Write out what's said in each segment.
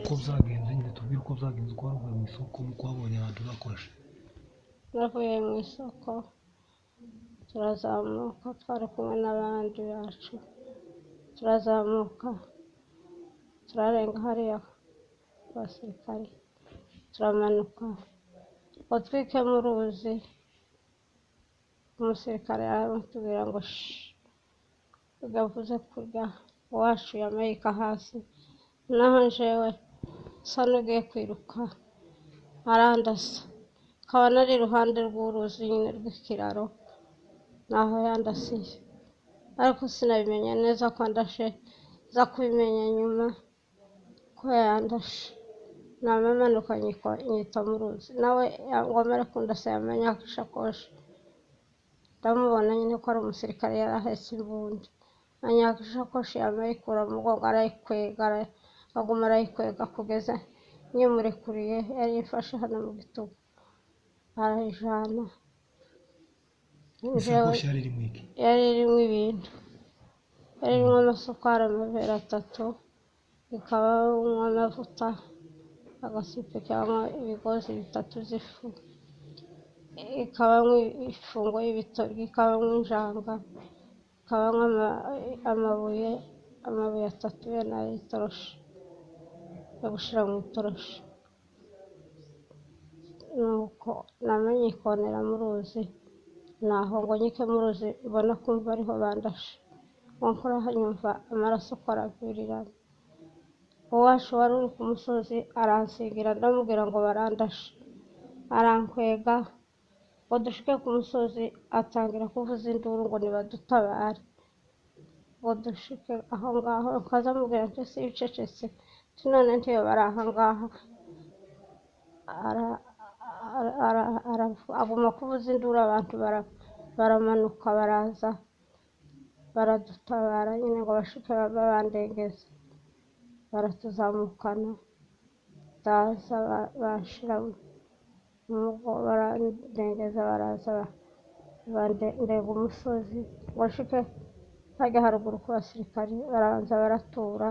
Uko byagenze nyine, tubwire uko byagenze, uko wari uvuye mu isoko, uko wabonye abantu bakurashe. Navuye mu isoko, turazamuka, twari kumwe n'abandi bacu, turazamuka, turarenga hariya ku basirikare, turamanuka ngo twike mu ruzi. Umusirikare aratubwira ngo shi, ugavuze kurya uwacu yamayika hasi, naho njewe nsa n'ugiye kwiruka arandasa, nkaba nari iruhande rw'uruzi nyine rw'ikiraro, naho yandasiye, ariko sinabimenya neza ko andashe, nza kubimenya nyuma ko yandashe. Namamanuka nyita mu ruzi, nawe ngo amare kundasa yamenya ishakoshi, ndamubona nyine ko ari umusirikare, yari ahetse imbunda, anyaka ishakoshi yamayikura mu mugongo, arayikwega, aguma arayikwega kugeza nyimurekuriye, yari yifashe hano mu gitugu arayijana. Isakoshi yari irimo iki? Yari irimo ibintu, yari irimo amasukari amabere atatu, ikabamo amavuta agasipe kabamo ibigozi bitatu z'ifu, ikabamo ifungo y'ibitoki, ikabamo injanga, ikabamo amabuye, amabuye atatu yo n'ay'itoroshi yo gushyira mu itoroshi. Nuko namenye ikonera mu ruzi, naho ngo nyike mu ruzi mbona kumva ariho bandashe, ngo nkoraho nyumva amaraso ko aravirirana. Uwacu wari uri ku musozi aransigira, ndamubwira ngo barandashe, arankwega ngo dushike ku musozi, atangira kuvuza induru ngo nibadutabare, ngo dushike aho ngaho. Nkaza amubwira nti ese ucecetse, nti none ntiyo bari aha ngaha. Aguma kuvuza induru, abantu baramanuka baraza baradutabara nyine ngo bashike babandengeze, baratuzamukana, ndaza banshira mu mugo, barandengeza, baraza bandenga umusozi ngo nshike hajya haruguru ku basirikari, barabanza baratura,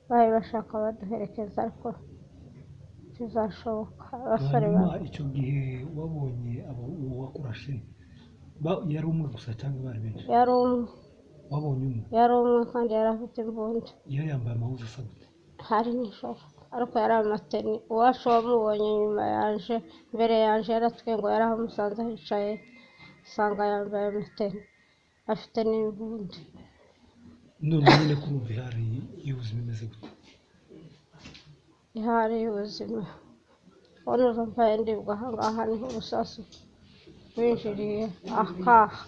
bari bashaka baduherekeza ariko ntibizashoboka. Abasore Hanyuma icyo gihe wabonye abo uwo wakurashe yari umwe gusa cyangwa bari benshi? Yari umwe. Wabonye umwe? Yari umwe kandi yari afite imbunda. Yari yambaye amahuzu asa gute? Hari nijoro ariko yari amateni. Uwacu wamubonye nyuma yanje, mbere yanje, yaratwiye ngo yari amusanze hicaye, usanga yambaye amateni afite n'imbunda. None nyine kurumva ihari y'ubuzima imeze gute? Ihari y'ubuzima, ubona urumva ndibwa aha ngaha niho urusasu rwinjiriye akaha,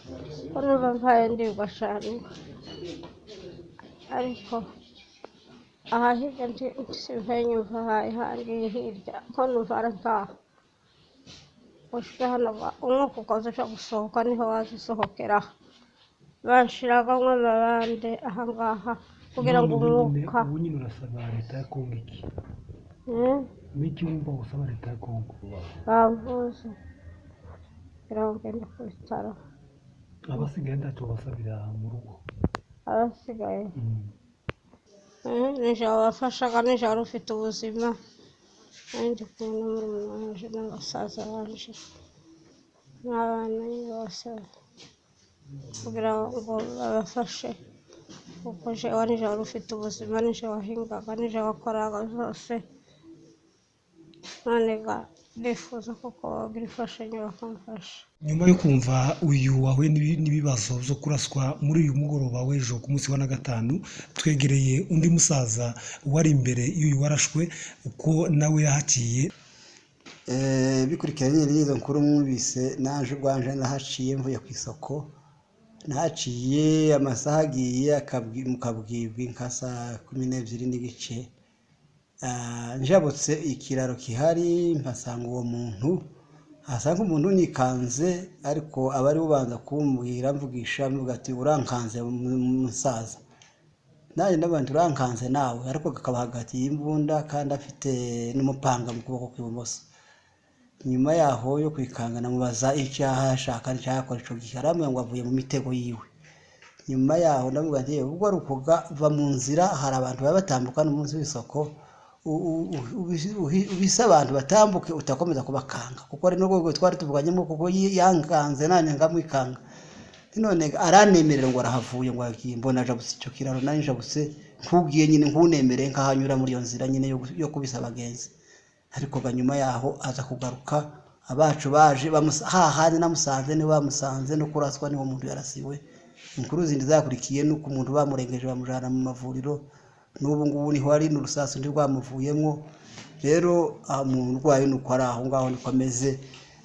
ko numva mbaye ndibwa cyane, ariko aha hirya nsigaye nyumva hangiye hirya, ko numva ari nkaha ushike hano umwuka ukaza uja gusohoka niho waza usohokera, banshiragamo amabande aha ngaha kugira ngo None ubu nyine umwuka. Ubu nyine urasaba leta ya Kongo iki? Niki wumva usaba leta ya Kongo? Bamvuze kugira ngo ngende ku bitaro. Abasigaye ntacyo basabira mu rugo? Abasigaye, nijoro wafashaga, nijoro ufite ubuzima, nari ndi kumwe na murumuna wanje n'abasaza banje n'abana nyine bose kugira ngo babafashe, kuko jewe nijoro ufite ubuzima, nijoro wahingaga, nijoro wakoraga zose. None ga ndifuza koko bagira imfashanyo bakamfasha. Nyuma yo kumva uyu wahuye n'ibibazo byo kuraswa muri uyu mugoroba w'ejo ku munsi wa na gatanu, twegereye undi musaza wari imbere y'uyu warashwe, uko nawe yahaciye. Bikurikiranye n'izo nkuru mwumvise, naje ubwanje nahaciye mvuye ku isoko, nahaciye amasaha agiye mu kabwibwi nka saa 12:30. Njabutse ikiraro gihari mpasanga uwo muntu, ahasanga umuntu nikanze, ariko aba ari ubanza kumbwira mvugisha mvuga ati urankanze musaza, nanjye ndavuga nti urankanze nawe, ariko kakaba hagati y'imbunda kandi afite n'umupanga mu kuboko kw'ibumoso. Nyuma yaho yo kwikanga namubaza icyaha ashaka n'icyaha akora ico gihe, arambwira ngo avuye mu mitego yiwe. Nyuma yaho ndavuga nti ubwo ari ukuga va mu nzira, hari abantu baba batambuka n'umunsi w'isoko, ubise abantu batambuke, utakomeza kubakanga, kuko ari n'urwego twari tuvuganyemo, kuko yankanze nanjye ngamwikanga. None aranemerera ngo arahavuye, ngo agiye, mbona ajabutse icyo kiraro, nanjye njabutse nk'ugiye nyine, nkunemereye nkahanyura muri iyo nzira nyine yo kubisa abagenzi. Ariko ga nyuma yaho aza kugaruka, abacu baje hahandi namusanze, niho bamusanze no kuraswa, niho umuntu yarasiwe. Inkuru zindi zakurikiye nuko umuntu bamurengeje bamujyana mu mavuriro, n'ubu ngubu niho ari, n'urusasu ntirwamuvuyemo. Rero umuntu urwaye nuko ari aho ngaho, niko ameze,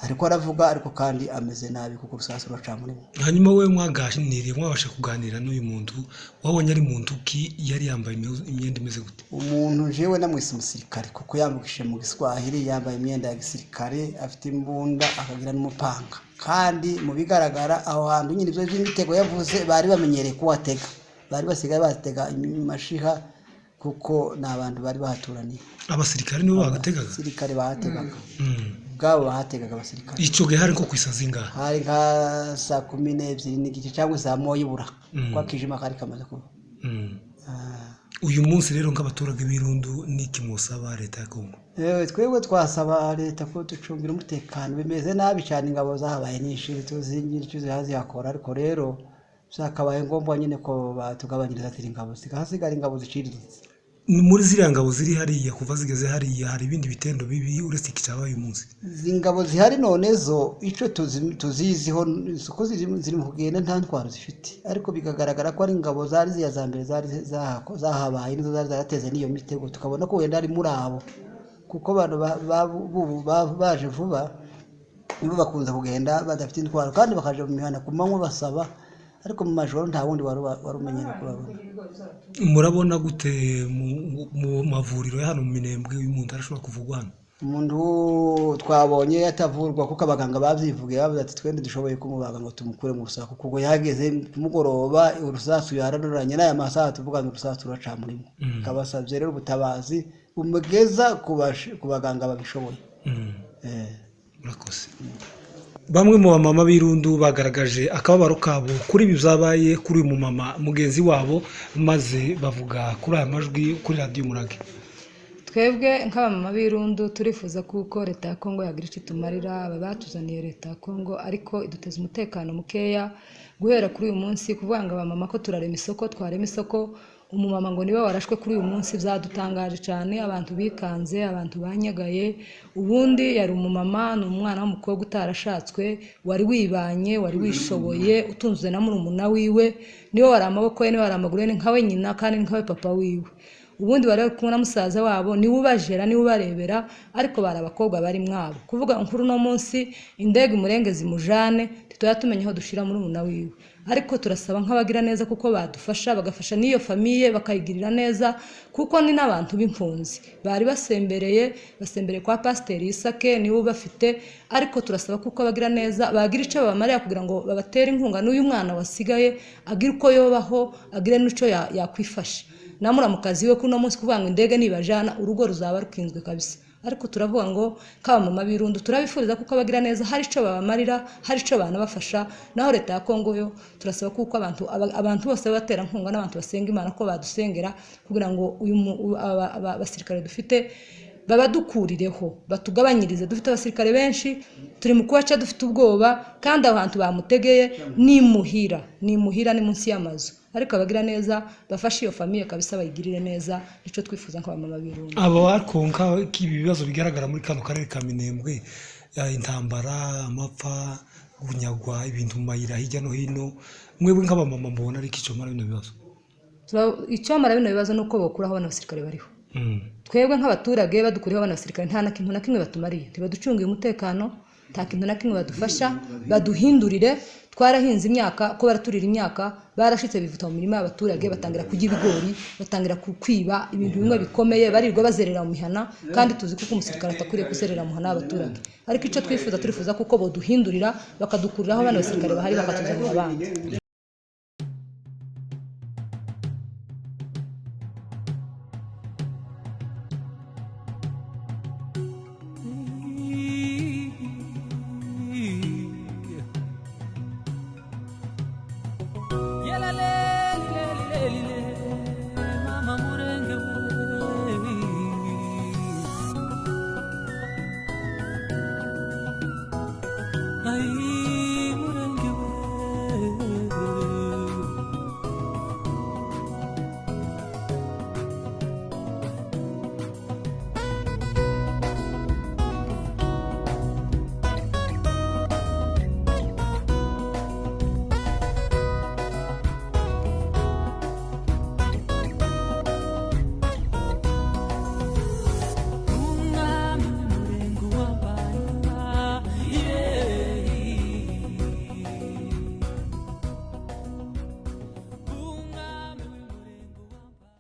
ariko aravuga, ariko kandi ameze nabi kuko urusasu ruracamurimo. Hanyuma we mwaganiriye, mwabasha kuganira n'uyu muntu wabonye ari muntu ki? Yari yambaye imyenda imeze gute? Umuntu jewe namwise umusirikare, kuko yambukishije mu Giswahili, yambaye imyenda ya gisirikare, afite imbunda, akagira n'umupanga. Kandi mu bigaragara aho hantu nyine ibyo by'imitego yavuze bari bamenyereye kuhatega, bari basigaye batega amashiha, kuko ni abantu bari bahaturaniye. Abasirikare nibo bagategaga? Abasirikare bahategaga ubwabo, bahategaga abasirikare. Icyo gihe hari nko ku isazi ingahe? Hari nka 12:30 cyangwa saa 1 ibura, kuko akijima kari kamaze kuba. Uyu munsi rero nk'abaturage b'Irundu n'iki musaba leta ya Kongo? Twebwe twasaba leta ko ducungira umutekano, bimeze nabi cyane, ingabo zahabaye nyinshi, tuzi nyinshi zihakora, ariko rero byakabaye ngombwa nyine ko batugabanyiriza ziri ingabo, zigahasigara ingabo ziciriritse. Muri ziriya ngabo ziri hariya, kuva zigeze hariya, hari ibindi bitendo bibi uretse iki cyabaye uyu munsi? Izi ngabo zihari none zo icyo tuziziho uko ziri mu kugenda nta ntwaro zifite, ariko bikagaragara ko ari ingabo zari ziriya za mbere zari zahabaye, nizo zari zarateze n'iyo mitego, tukabona ko wenda ari muri abo, kuko abantu baje vuba nibo bakunze kugenda badafite intwaro, kandi bakaja mu mihanda ku manywa basaba, ariko mu majoro nta wundi wari umenyereye kubabona. Murabona gute mu mavuriro ya hano mu Minembwe, uyu muntu arashobora kuvugwa hano? Umuntu twabonye atavurwa, kuko abaganga babyivugiye, bavuze ati twende dushoboye kumubaga ngo tumukure mu rusaku, kuko yageze ku mugoroba urusasu yaranuranye, n'aya masaha tuvuga ngo urusasu ruracamurimo. Kabasabye rero ubutabazi bumugeza ku baganga babishoboye. Murakoze. Bamwe mu bamama b'Irundu bagaragaje akababaro kabo kuri ibi byabaye kuri uyu mumama mugenzi wabo, maze bavuga kuri aya majwi kuri radiyo Umurage. Twebwe nk'abamama b'Irundu turifuza kuko leta ya Kongo yagira icyo itumarira. Aba batuzaniye leta ya Kongo ariko iduteza umutekano mukeya guhera kuri uyu munsi, kuvuga ngo abamama ko turarema isoko, twarema isoko, umumama ngo niwe warashwe kuri uyu munsi, byadutangaje cyane, abantu bikanze, abantu banyagaye. Ubundi yari umumama, ni umwana w'umukobwa utarashatswe, wari wibanye, wari wishoboye, utunzwe na murumuna wiwe, niwe wari amaboko ye, niwe wari amaguru ye, ni nkawe nyina kandi ni nkawe papa wiwe. Ubundi bari kumwe na musaza wabo, niwe ubajera, niwe ubarebera, ariko bari abakobwa bari mwabo. Kuvuga nkuru no munsi indege umurenge zimujane, ntituya tumenya aho dushira murumuna wiwe. Ariko turasaba nk'abagira neza kuko badufasha, bagafasha n'iyo famiye bakayigirira neza, kuko ni n'abantu b'impunzi bari basembereye, basembereye kwa Pasiteri Isake, niwe ubafite. Ariko turasaba kuko abagira neza bagira icyo babamarira kugira ngo babatere inkunga, n'uyu mwana wasigaye agire uko yobaho, agire n'icyo yakwifasha. Namuramukazi we kuno munsi kuvuga ngo indege nibajana urugo ruzaba rukinzwe kabisa. Ariko turavuga ngo nk'abamama b'Irundu turabifuriza kuko abagira neza hari icyo babamarira, hari icyo banabafasha. Naho leta ya Kongo yo turasaba kuko abantu bose babaterankunga n'abantu basenga Imana ko badusengera kugira ngo uyu abasirikare dufite babadukurireho, batugabanyirize. Dufite abasirikare benshi, turi mu kubaca dufite ubwoba, kandi abantu bamutegeye ni muhira, ni muhira, ni munsi y'amazu. Ariko abagira neza bafashe iyo famiye kabisa, bayigirire neza, nico twifuza nk'abamama b'Irundu. Aba bakonka ibi bibazo bigaragara muri kano karere ka Minembwe, intambara, amapfa, gunyagwa ibintu mu mayira hirya no hino, mwebwe nk'abamama mubona ariko icyo mara bino bibazo? Icyo mara bino bibazo nuko bokuraho abana basirikare bariho. Twebwe nk'abaturage badukuriho abana basirikare nta na kintu na kimwe batumariye, ntibaducungiye umutekano, nta kintu na kimwe badufasha, baduhindurire. Twarahinze imyaka, ko baraturira imyaka, barashitse bivuta mu mirima y'abaturage, batangira kurya ibigori, batangira kwiba ibintu bimwe bikomeye, barirwa bazerera mu mihana, kandi tuzi kuko umusirikare atakwiriye kuzerera mu mihana y'abaturage. Ariko icyo twifuza, turifuza kuko boduhindurira, bakadukuriraho abana basirikare bahari, bakatuzanira abandi.